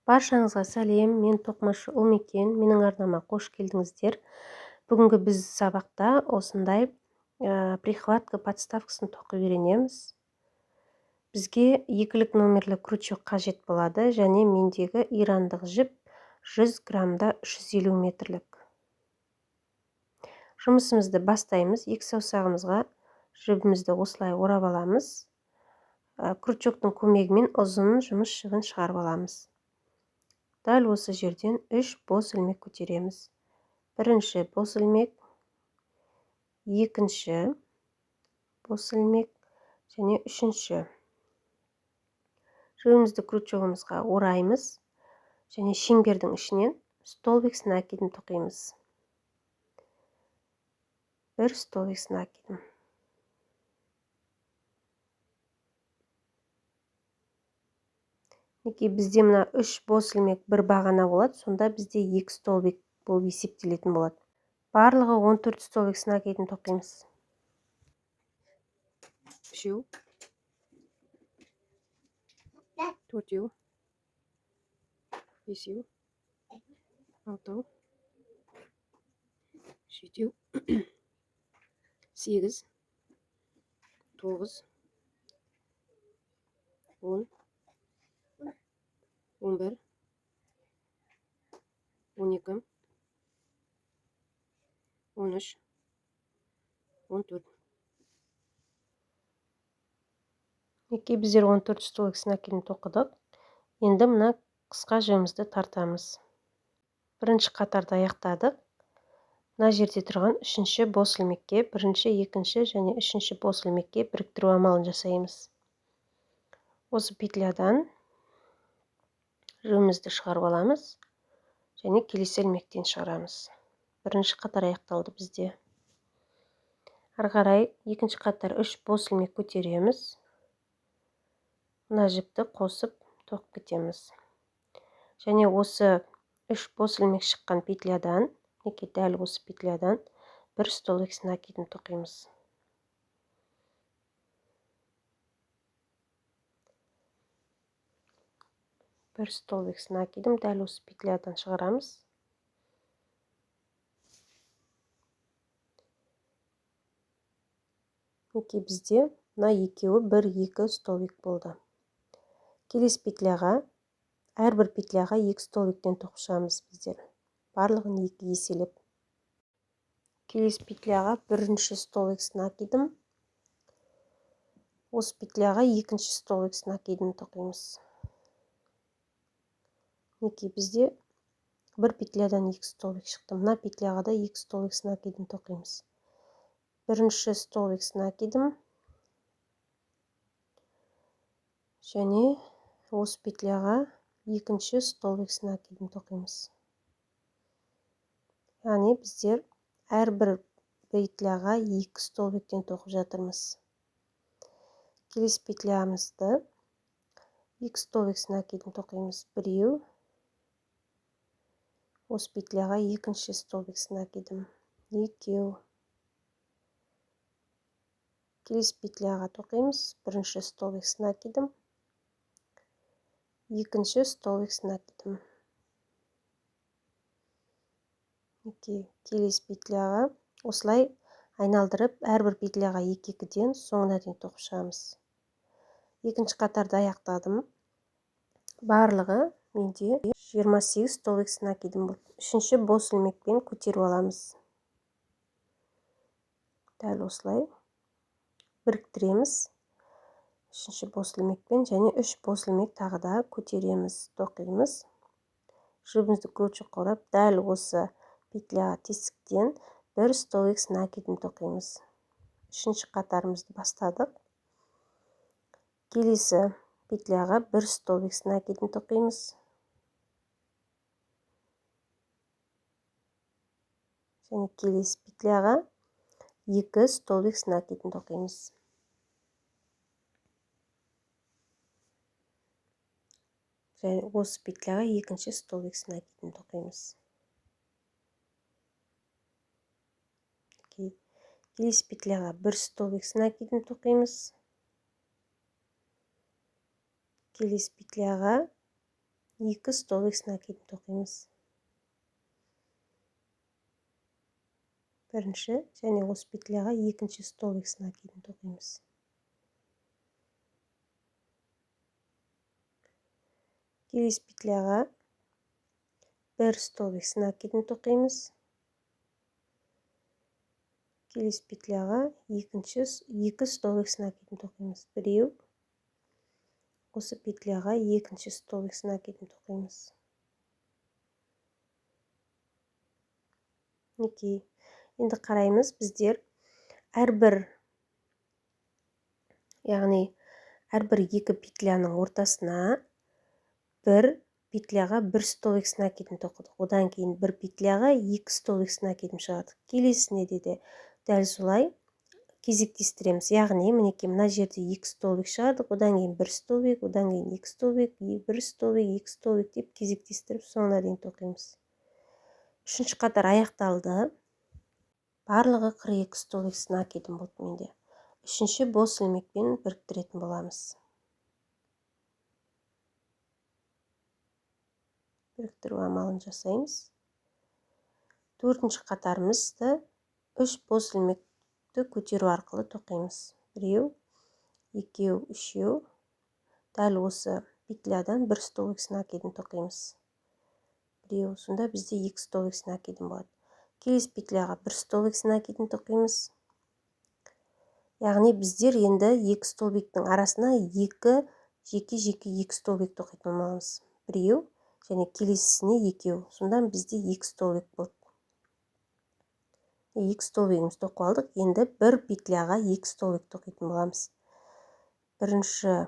Баршаңызға сәлем, мен тоқмашы Ұлмекен, менің арнама қош келдіңіздер. Бүгінгі біз сабақта осындай прихватка подставкасын тоқып үйренеміз. Бізге екілік номерлі крючок қажет болады және мендегі ирандық жіп 100 граммда 350 метрлік. Жұмысымызды бастаймыз. Екі саусағымызға жібімізді осылай орап аламыз. Крючоктың көмегімен ұзын жұмыс жібін шығарып аламыз. Дәл осы жерден 3 бос ілмек көтереміз. Бірінші бос ілмек, екінші бос ілмек және үшінші. Жібімізді крючогымызға ораймыз және шеңбердің ішінен столбик с накидом тоқимыз. Бір столбик с накидом. Мінекей бізде мына 3 бос ілмек бір бағана болады, сонда бізде 2 столбик болып есептелетін болады. Барлығы 14 столбик с накидом тоқимыз. Үшеу, төртеу, бесеу, алтау, жетеу, сегіз, тоғыз, он, 11, 12, 13, 14. Мінекей біздер 14 столбик с накидом тоқыдық. Енді мына қысқа жібімізді тартамыз. Бірінші қатарды аяқтадық. Мына жерде тұрған үшінші бос ілмекке, бірінші, екінші және үшінші бос ілмекке біріктіру амалын жасаймыз. Осы петлядан жібімізді шығарып аламыз және келесі ілмектен шығарамыз. Бірінші қатар аяқталды бізде. Ары қарай екінші қатар 3 бос ілмек көтереміз. Мына жіпті қосып тоқып кетеміз. Және осы 3 бос ілмек шыққан петлядан, мінекей дәл осы петлядан бір столбик с накидом тоқимыз. Бір столбик с накидом дәл осы петлядан шығарамыз. Мінекей бізде мына екеуі 1-2 столбик болды. Келесі петляға, әрбір петляға 2 столбиктен тоқып шығамыз біздер. Барлығын 2 еселеп. Келесі петляға бірінші столбик с накидом, осы петляға екінші столбик с накидом тоқимыз. Мінекей бізде бір петлядан 2 столбик шықты. Мына петляға да 2 столбик с накидом тоқимыз. Бірінші столбик с накидом және осы петляға екінші столбик с накидом тоқимыз. Яғни біздер әрбір петляға 2 столбиктен тоқып жатырмыз. Келесі петлямызды 2 столбик с накидом тоқимыз. Біреу, осы петляға екінші столбик с накидом, екеу. Келесі петляға тоқимыз. Бірінші столбик с накидом, екінші столбик с накидом. Мінекей келесі петляға осылай айналдырып әрбір петляға екі-екіден соңына дейін тоқып шығамыз. Екінші қатарды аяқтадым. Барлығы менде 28 столбик с накидом болды. Үшінші бос ілмекпен көтеріп аламыз. Дәл осылай біріктіреміз. Үшінші бос ілмекпен және 3 бос ілмек тағы да көтереміз, тоқимыз. Жібімізді крючокқа орап, дәл осы петля тесіктен бір столбик с накидом тоқимыз. Үшінші қатарымызды бастадық. Келесі петляға бір столбик с накидом тоқимыз. Және келесі петляға 2 столбик с накидом тоқимыз. Және осы петляға екінші столбик с накидом тоқимыз. Келесі петляға бір столбик с накидом тоқимыз. Келесі петляға 2 столбик с накидом тоқимыз. Бірінші және осы петляға екінші столбик с накидом тоқимыз. Келесі петляға 1 столбик с накидом тоқимыз. Келесі петляға 2 столбик с накидом тоқимыз. Біреу. Осы петляға екінші столбик с накидом тоқимыз. Мінекей. Енді қараймыз, біздер әрбір, яғни әрбір екі петляның ортасына бір петляға бір столбик с накидом тоқыдық. Одан кейін бір петляға 2 столбик с накидом шығардық. Келесіне де дәл солай кезектестіреміз. Яғни мінекей мына жерде 2 столбик шығардық, одан кейін 1 столбик, одан кейін 2 столбик, 1 столбик, 2 столбик деп кезектестіріп соңына дейін тоқимыз. Үшінші қатар аяқталды. Барлығы 42 столбик с накидом болды менде. Үшінші бос ілмекпен біріктіретін боламыз. Біріктіру амалын жасаймыз. Төртінші қатарымызды 3 бос ілмекті көтеру арқылы тоқимыз. Біреу, екеу, үшеу. Дәл осы петлядан бір столбик с накидом тоқимыз. Біреу, сонда бізде 2 столбик с накидом болады. Келесі петляға бір столбик с накидом тоқимыз. Яғни біздер енді 2 столбиктің арасына 2 жеке-жеке 2 столбик тоқитын боламыз. Біреу және келесісіне екеу. Сонда бізде 2 столбик болды. 2 столбигімізді тоқып алдық. Енді бір петляға 2 столбик тоқитын боламыз. Бірінші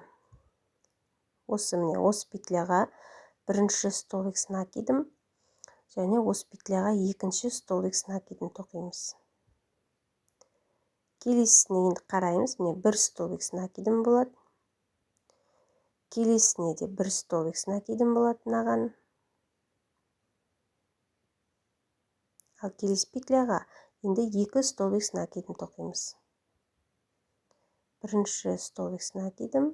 осы міне осы петляға бірінші столбик с накидом және осы петляға екінші столбик с накидом тоқимыз. Келесісіне енді қараймыз, міне бір столбик с накидом болады. Келесіне де бір столбик с накидом болады мынаған. Ал келесі петляға енді 2 столбик с накидом тоқимыз. Бірінші столбик с накидом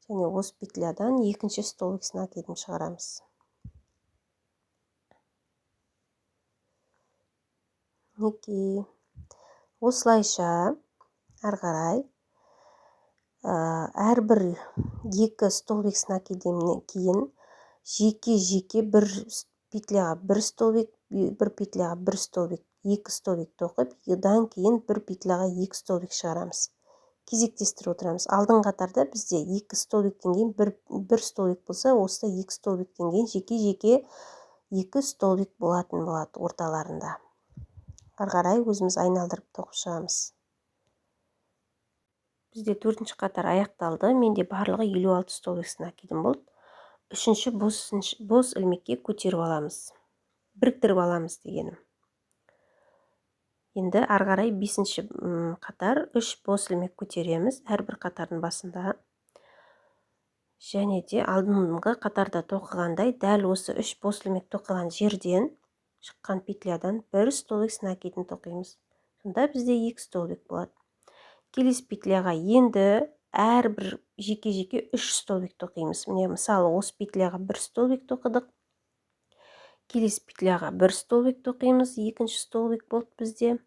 және осы петлядан екінші столбик с накидом шығарамыз. Мінекей. Осылайша ары қарай әрбір 2 столбик с накидемнен кейін жеке-жеке бір петляға бір столбик, бір петляға бір столбик, 2 столбик тоқып, одан кейін бір петляға 2 столбик шығарамыз. Кезектестіріп отырамыз. Алдыңғы қатарда бізде 2 столбиктен кейін бір столбик болса, осыда 2 столбиктен кейін жеке-жеке 2 столбик болатын болады орталарында. Ары қарай өзіміз айналдырып тоқып шығамыз. Бізде төртінші қатар аяқталды. Менде барлығы 56 столбик с накидом болды. Үшінші бос ілмекке көтеріп аламыз. Біріктіріп аламыз дегенім. Енді ары қарай бесінші қатар 3 бос ілмек көтереміз әрбір қатардың басында. Және де алдыңғы қатарда тоқығандай дәл осы 3 бос ілмек тоқыған жерден шыққан петлядан бір столбик с накидом тоқимыз. Сонда бізде 2 столбик болады. Келесі петляға енді әрбір жеке-жеке 3 столбик тоқимыз. Міне мысалы осы петляға бір столбик тоқыдық. Келесі петляға бір столбик тоқимыз, екінші столбик болды бізде.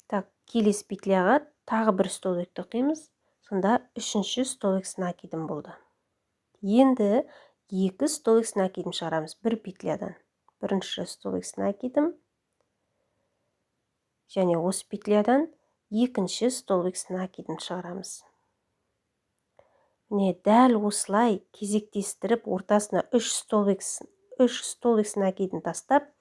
Так, келесі петляға тағы бір столбик тоқимыз. Сонда үшінші столбик с накидом болды. Енді 2 столбик с накидом шығарамыз бір петлядан. Бірінші столбик с накидом және осы петлядан екінші столбик с накидом шығарамыз. Міне дәл осылай кезектестіріп ортасына 3 столбик с накидом тастап,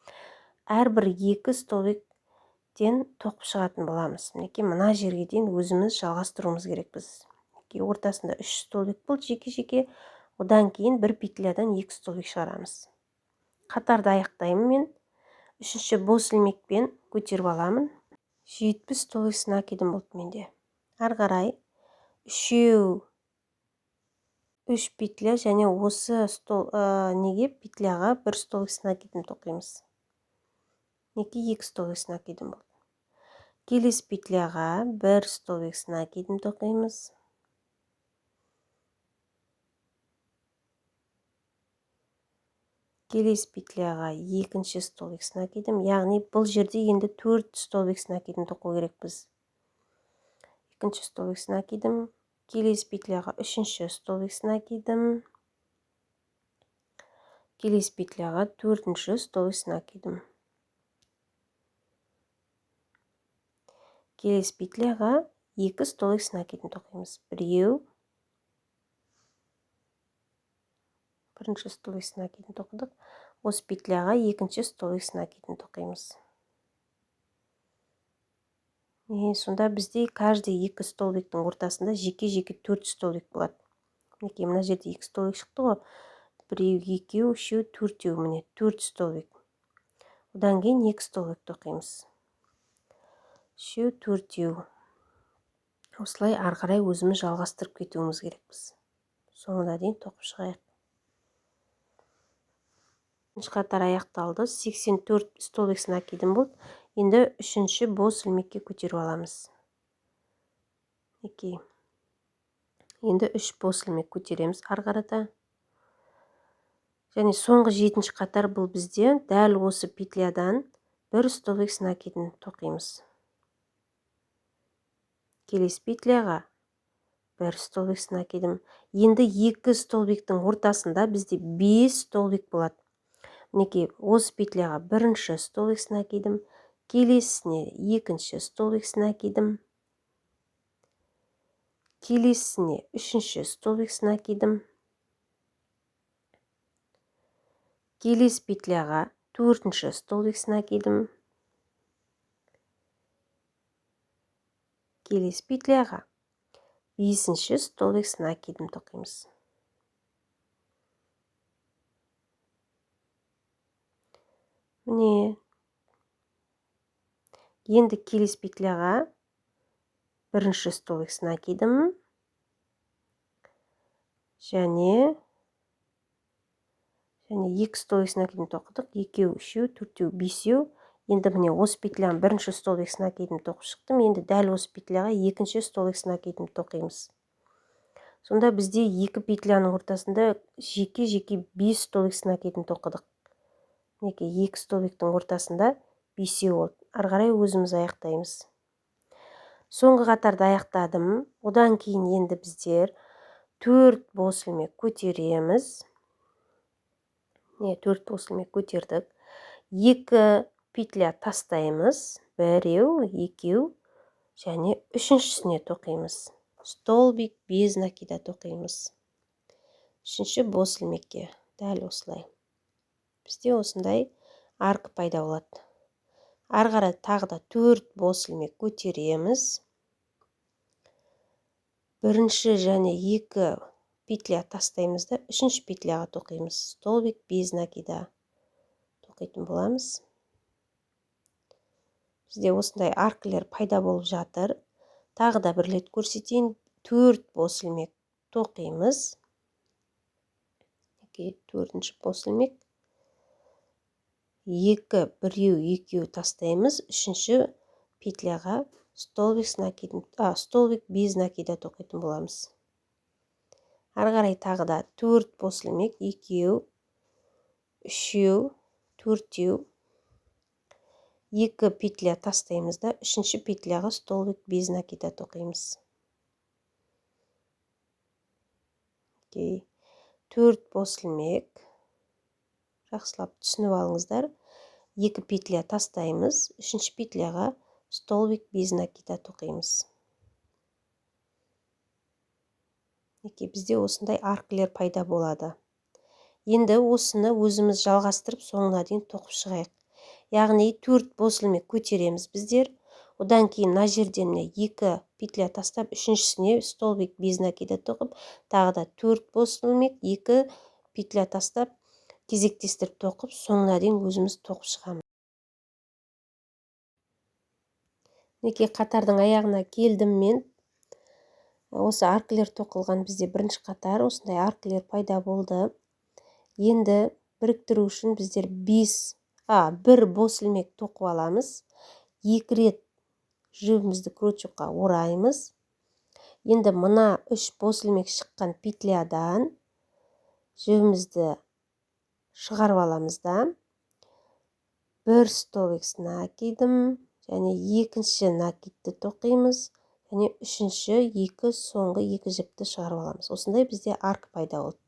әрбір 2 столбиктен тоқып шығатын боламыз. Мінекей мына жерге дейін өзіміз жалғастыруымыз керекпіз. Мінекей ортасында 3 столбик болды жеке-жеке, одан кейін бір петлядан 2 столбик шығарамыз. Қатарды аяқтаймын мен. Үшінші бос ілмекпен көтеріп аламын. 70 столбик с накидом болды менде. Ары қарай үшеу 3 петля және осы неге петляға бір столбик с накидом тоқимыз. Мінекей 2 столбик с накидом болды. Келесі петляға бір столбик с накидом тоқимыз. Келесі петляға екінші столбик с накидом, яғни бұл жерде енді 4 столбик с накидом тоқу керекпіз. Екінші столбик с накидом, келесі петляға үшінші столбик с накидом, келесі петляға төртінші столбик с накидом. Келесі петляға 2 столбик с накидом тоқимыз. Біреу, бірінші столбик с накидом тоқыдық. Осы петляға екінші столбик с накидом тоқимыз. Сонда бізде каждый 2 столбиктің ортасында жеке-жеке 4 столбик болады. Мінекей, мына жерде 2 столбик шықты ғой. Біреу, екеу, үшеу, төртеу, міне 4 столбик. Одан кейін 2 столбик тоқимыз. Үшеу, төртеу. Осылай ары қарай өзіміз жалғастырып кетуіміз керекпіз. Соңына дейін тоқып шығайық. Бірінші қатар аяқталды. 84 столбик с накидом болды. Енді үшінші бос ілмекке көтеріп аламыз. Мінекей. Енді 3 бос ілмек көтереміз ары қарата. Және соңғы 7-ші қатар бұл бізде дәл осы петлядан бір столбик с накидін тоқимыз. Келесі петляға бір столбик с накидом. Енді 2 столбиктің ортасында бізде 5 столбик болады. Мінекей, осы петляға бірінші столбик с накидом, келесісіне екінші столбик с накидом, келесісіне үшінші столбик с накидом, келесі петляға төртінші столбик с накидом, келесі петляға бесінші столбик с накидом тоқимыз. Міне, енді келесі петляға бірінші столбик с накидом және 2 столбик с накидом тоқыдық. Екеу, үшеу, төртеу, бесеу. Енді міне осы петляның бірінші столбик с накидом тоқып шықтым. Енді дәл осы петляға екінші столбик с накидом тоқимыз. Сонда бізде 2 петляның ортасында жеке-жеке 5 столбик с накидом тоқыдық. Мінекей, 2 столбиктің ортасында бесеу болды. Ары қарай өзіміз аяқтаймыз. Соңғы қатарды аяқтадым. Одан кейін енді біздер 4 бос ілмек көтереміз. Міне, 4 бос ілмек көтердік. 2 петля тастаймыз. Біреу, екеу және үшіншісіне тоқимыз. Столбик без накида тоқимыз. Үшінші бос ілмекке дәл осылай. Бізде осындай арка пайда болады. Ары қарай тағы да 4 бос ілмек көтереміз. Бірінші және 2 петля тастаймыз да үшінші петляға тоқимыз. Столбик без накида тоқитын боламыз. Бізде осындай аркілер пайда болып жатыр. Тағы да бір рет көрсетейін. 4 бос ілмек тоқимыз. Мінекей, төртінші бос ілмек. 2, біреу, екеу тастаймыз. Үшінші петляға столбик с накидом, столбик без накида тоқитын боламыз. Ары қарай тағы да 4 бос ілмек, екеу, үшеу, төртеу, 2 петля тастаймыз да үшінші петляға столбик без накида тоқимыз. Окей. 4 бос ілмек. Жақсылап түсініп алыңыздар. 2 петля тастаймыз, үшінші петляға столбик без накида тоқимыз. Мінекей, бізде осындай аркілер пайда болады. Енді осыны өзіміз жалғастырып соңына дейін тоқып шығайық. Яғни 4 бос ілмек көтереміз біздер. Одан кейін мына жерден міне 2 петля тастап, үшіншісіне столбик без накида тоқып, тағы да 4 бос ілмек, 2 петля тастап, кезектестіріп тоқып, соңына дейін өзіміз тоқып шығамыз. Мінекей, қатардың аяғына келдім мен. Осы аркілер тоқылған бізде бірінші қатар, осындай аркілер пайда болды. Енді біріктіру үшін біздер 1 бос ілмек тоқып аламыз. 2 рет жібімізді крючокқа ораймыз. Енді мына 3 бос ілмек шыққан петлядан жібімізді Шығарып аламыз да, бір столбик с накидом және екінші накидті тоқимыз, және үшінші екі соңғы екі жіпті шығарып аламыз. Осындай бізде арка пайда болды.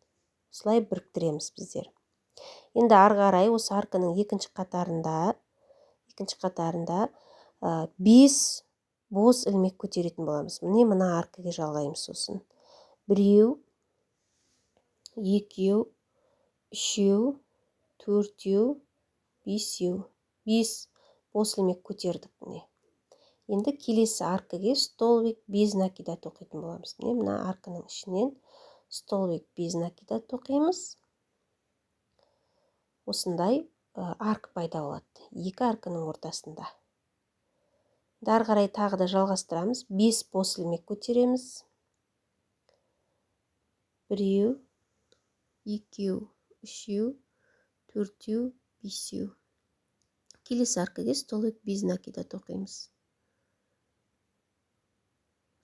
Осылай біріктіреміз біздер. Енді ары қарай осы арканың екінші қатарында 5 бос ілмек көтеретін боламыз. Міне мына аркаға жалғаймыз сосын. 1, 2, 3, 4, 5. 5 бос ілмек көтердік міне. Енді келесі аркаге столбик без накида тоқитын боламыз. Міне мына арканың ішінен столбик без накида тоқимыз. Осындай арка пайда болады. Екі арканың ортасында. Ары қарай тағы да жалғастырамыз. 5 бос ілмек көтереміз. 1, 2, 3, 4, 5. Келесі аркаге столбик без накида тоқимыз.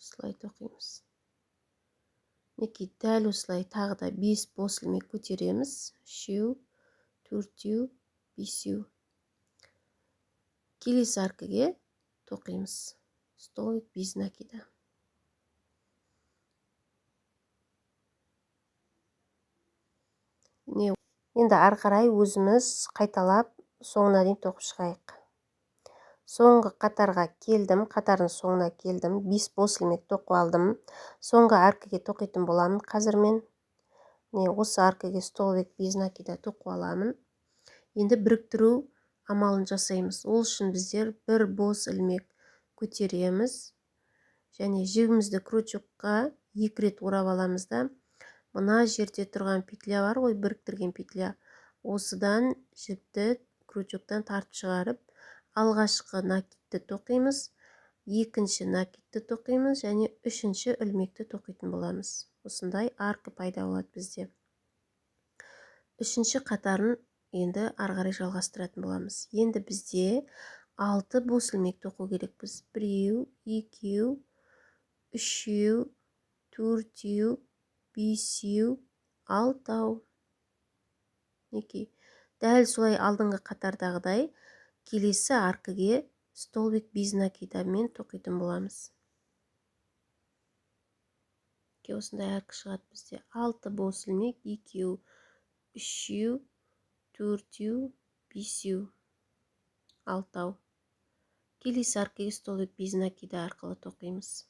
Осылай тоқимыз. Мінекей дәл осылай тағы да 5 бос ілмек көтереміз. 3, 4, 5. Келесі аркаге тоқимыз. Столбик без накида. Енді ары қарай өзіміз қайталап соңына дейін тоқып шығайық. Соңғы қатарға келдім, қатардың соңына келдім. 5 бос ілмек тоқып алдым. Соңғы аркаге тоқитын боламын қазір мен. Міне осы аркаге столбик без накида тоқып аламын. Енді біріктіру амалын жасаймыз. Ол үшін біздер бір бос ілмек көтереміз және жібімізді крючокқа 2 рет орап аламыз да, мына жерде тұрған петля бар ғой, біріктірген петля. Осыдан жіпті крючоктан тартып шығарып, алғашқы накидті тоқимыз, екінші накидті тоқимыз және үшінші ілмекті тоқитын боламыз. Осындай арка пайда болады бізде. Үшінші қатарын енді ары қарай жалғастыратын боламыз. Енді бізде 6 бос ілмек тоқу керекпіз. 1, 2, 3, 4, 5, 6. Мінекей дәл солай алдыңғы қатардағыдай келесі аркаге столбик без накидамен тоқитын боламыз. Осындай арка шығады бізде. 6 бос ілмек, 2, 3, 4, 5, 6. Келесі аркаге столбик без накида арқылы тоқимыз.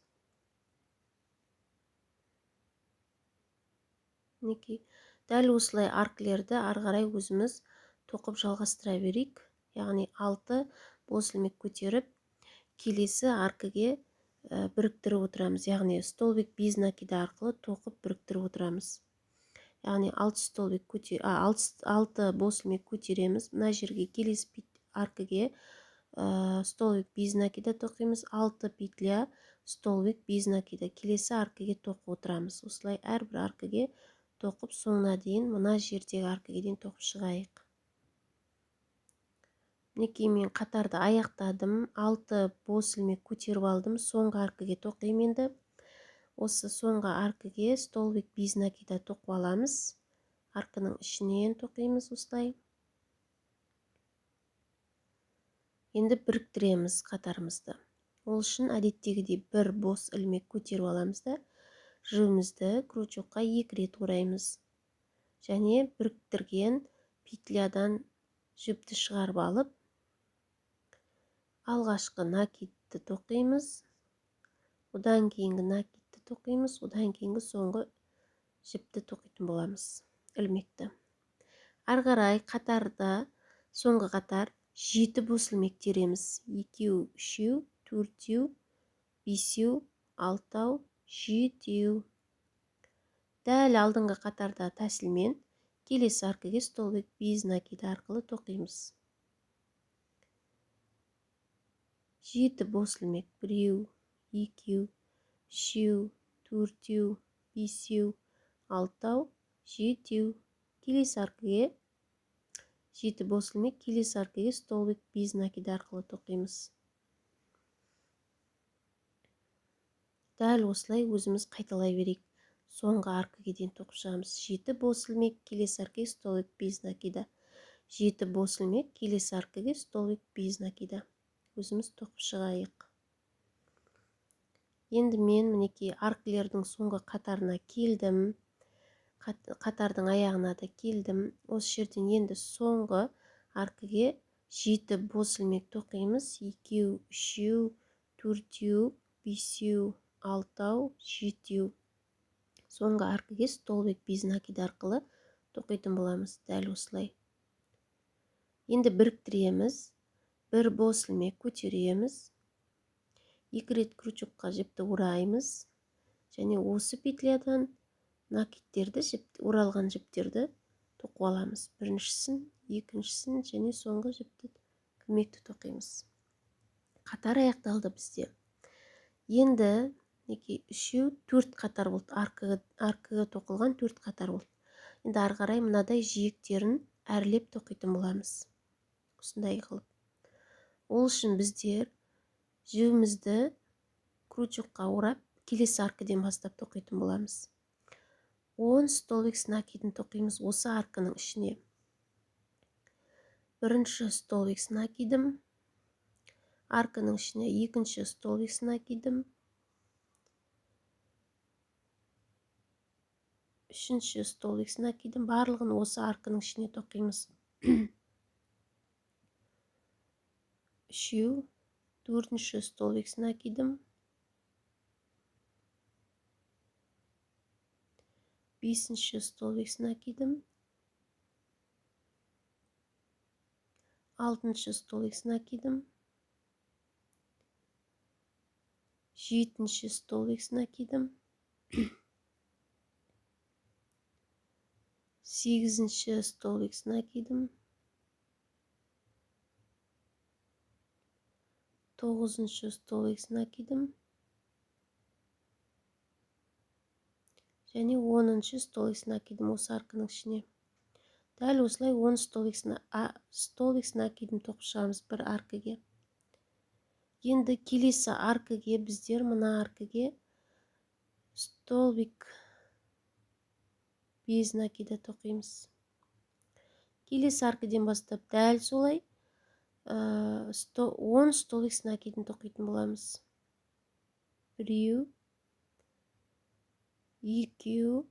Мінекей дәл осылай аркілерді ары қарай өзіміз тоқып жалғастыра берейік. Яғни 6 бос ілмек көтеріп, келесі аркіге біріктіріп отырамыз. Яғни столбик без накида арқылы тоқып біріктіріп отырамыз. Яғни 6 столбик көтер, 6 бос ілмек көтереміз. Мына жерге келесі аркіге столбик без накида тоқимыз. 6 петля столбик без накида келесі аркіге тоқып отырамыз. Осылай әрбір аркіге тоқып соңына дейін мына жердегі аркіге дейін тоқып шығайық. Мінекей мен қатарды аяқтадым. 6 бос ілмек көтеріп алдым. Соңғы аркіге тоқимын енді. Осы соңғы аркіге столбик без накида тоқып аламыз. Арканың ішінен тоқимыз осылай. Енді біріктіреміз қатарымызды. Ол үшін әдеттегідей бір бос ілмек көтеріп аламыз да, жібімізді крючокқа 2 рет ораймыз. Және біріктірген петлядан жіпті шығарып алып, алғашқы накидті тоқимыз, одан кейінгі накидті тоқимыз, одан кейінгі соңғы жіпті тоқитын боламыз, ілмекті. Ары қарай қатарда соңғы қатар 7 бос ілмек тереміз. 2, 3, 4, 5, 6, 7. Дәл алдыңғы қатарда тәсілмен келесі аркаге столбик без накида арқылы тоқимыз. 7 бос ілмек. 1, 2, 3, 4, 5, 6, 7. Келесі аркаге 7 бос ілмек, келесі аркаге столбик без накида арқылы тоқимыз. Дәл осылай өзіміз қайталай берейік. Соңғы аркаге дейін тоқып шығамыз. 7 бос ілмек, келесі аркаге столбик без накида. 7 бос ілмек, келесі аркаге столбик без накида. Өзіміз тоқып шығайық. Енді мен мінекей аркілердің соңғы қатарына келдім. Қатардың аяғына да келдім. Осы жерден енді соңғы аркіге 7 бос ілмек тоқимыз. 2, 3, 4, 5, 6, 7. Соңғы аркіге столбик без накида арқылы тоқитын боламыз. Дәл осылай. Енді біріктіреміз. Бір бос ілмек көтереміз. 2 рет крючокқа жіпті ораймыз. Және осы петлядан накидтерді, оралған жіптерді тоқып аламыз. Біріншісін, екіншісін және соңғы жіпті күмекті тоқимыз. Қатар аяқталды бізде. Енді мінекей үшеу, төрт қатар болды. Аркаға тоқылған 4 қатар болды. Енді ары қарай мынадай жиектерін әрлеп тоқитын боламыз. Осындай қылып. Ол үшін біздер жібімізді крючокқа орап, келесі аркіден бастап тоқитын боламыз. 10 столбик с накидін тоқимыз осы арканың ішіне. Бірінші столбик с накидім, арканың ішіне екінші столбик с накидім, үшінші столбик с накидім. Барлығын осы арканың ішіне тоқимыз. Үшеу, төртінші столбик с накидім, бесінші столбик с накидім, алтыншы столбик с накидім, жетінші столбик с накидім, сегізінші столбик с накидім, тоғызыншы столбик с накидім және оныншы столбик с накидім осы арканың ішіне. Дәл осылай 10 столбик с накидім тоқып шығамыз бір аркаге. Енді келесі аркаге біздер мына аркаге столбик без накида тоқимыз. Келесі аркаден бастап дәл солай 10 столбик с накидін тоқитын боламыз. Біреу, екеу,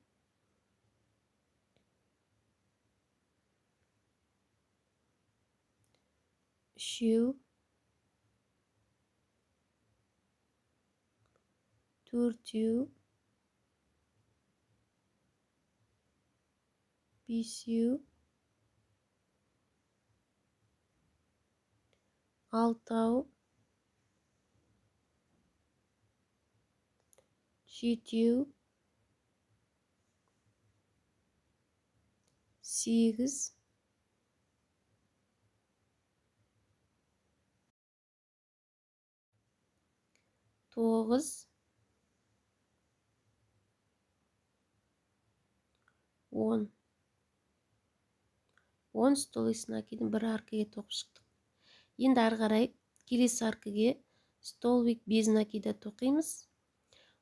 үшеу, төртеу, бесеу, алтау, жетеу, сегіз, тоғыз, он. 10 столбик с накидін бір аркаге тоқып шықтық. Енді ары қарай келесі аркаге столбик без накида тоқимыз.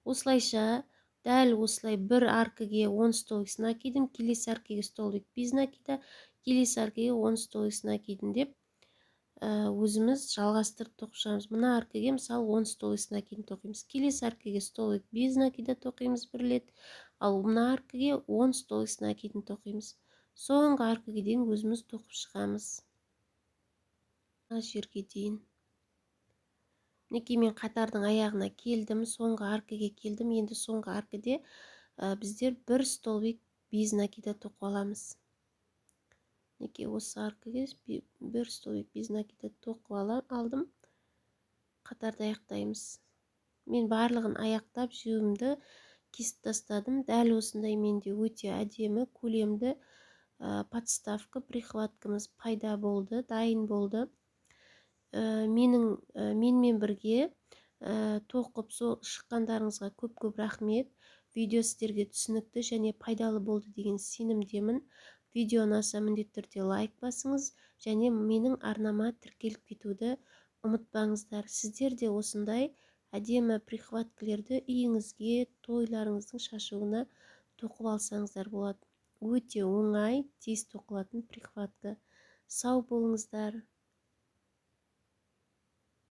Осылайша дәл осылай бір аркаге 10 столбик с накидім, келесі аркаге столбик без накида, келесі аркаге 10 столбик с накидім деп өзіміз жалғастырып тоқып шығамыз. Мына аркаге мысалы 10 столбик с накидін тоқимыз. Келесі аркаге столбик без накида тоқимыз бір рет, ал мына аркаге 10 столбик с накидін тоқимыз. Соңғы аркаге дейін өзіміз тоқып шығамыз. Мына жерге дейін. Мінекей мен қатардың аяғына келдім, соңғы аркаге келдім. Енді соңғы аркаде біздер бір столбик без накида тоқып аламыз. Мінекей осы аркаге бір столбик без накида тоқып алдым. Қатарды аяқтаймыз. Мен барлығын аяқтап жібімді кесіп тастадым. Дәл осындай менде өте әдемі көлемді подставка прихваткамыз пайда болды, дайын болды. Менімен бірге тоқып шыққандарыңызға көп-көп рахмет. Видео сіздерге түсінікті және пайдалы болды деген сенімдемін. Видео ұнаса міндетті түрде лайк басыңыз және менің арнама тіркеліп кетуді ұмытпаңыздар. Сіздер де осындай Әдемі прихваткілерді үйіңізге, тойларыңыздың шашуына тоқып алсаңыздар болады. Өте оңай, тез тоқылатын прихватка. Сау болыңыздар.